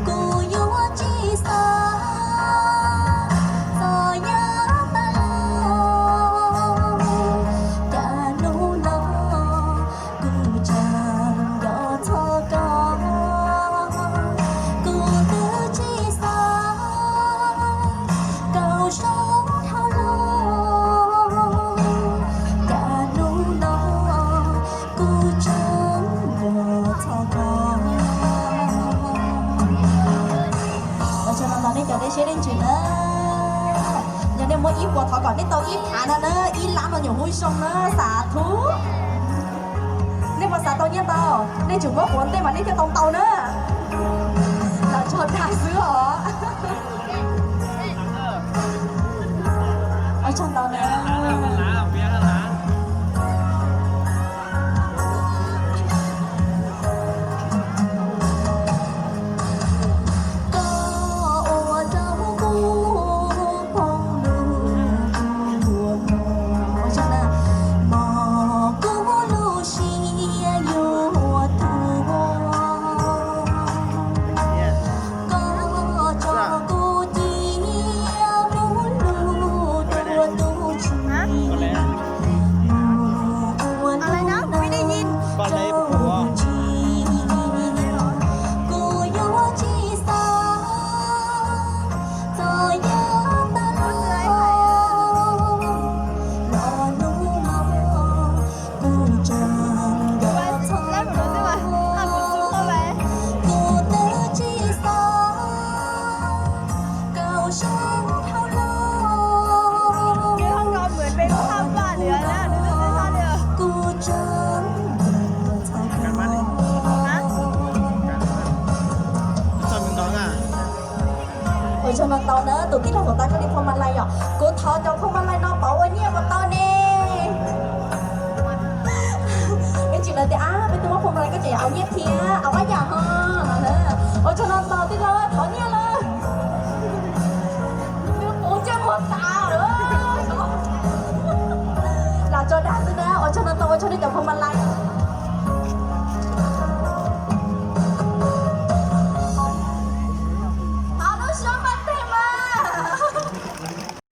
Kuv yuav tsis xav txog yav tas los, cas hnub no kuv tseem nco txog koj. Kuv twb tsis xav koj zoo dhau los, cas hnub no kuv tseem nco txog koj. Ua tsaug ntau nej cov dej siab dej ntsws na. Yog nej muaj ib puas thov kom nej tau ib phav no na, ib lab no nyuam qhuav zoo na, xav thub. Nej puas xav tau nyiaj ntau? Nej tsum muab quav ntej mas nej thiaj tau ntau na. Los tso dag xwb os. Ua tsaug ntau na. Koj ua rau kuv poob lub, ua tsaug na, mos kuv lub siab yuav tuag. Koj tso kuv cia mus lug dua tus tshiab, mus ua tus neeg rau kuv ntsib. Kuv yuav tsis xav txog yav tas los, los hnub no kuv tseem nco txog koj. Kuv twb tsis xav koj zoo dhau los, los hnub no kuv tseem nco txog koj. Ua tsaug ntau na, tus tij laug puas tau koj li phoo ma lais yom? Kuv thov cov phoo ma lais no pauv ua nyiaj puas tau ne? Ib tsis lawv tias ab, peb twb muab phoo ma lais koj tseem yuav nyiaj thiab, au ab yam ho. Ua tsaug ntau tij laug, thov nyiaj lawm. Kuv cia muag tas lawm. Los tso dag xwb na, ua tsaug ntau, ua tsaug nej cov phoo ma lais.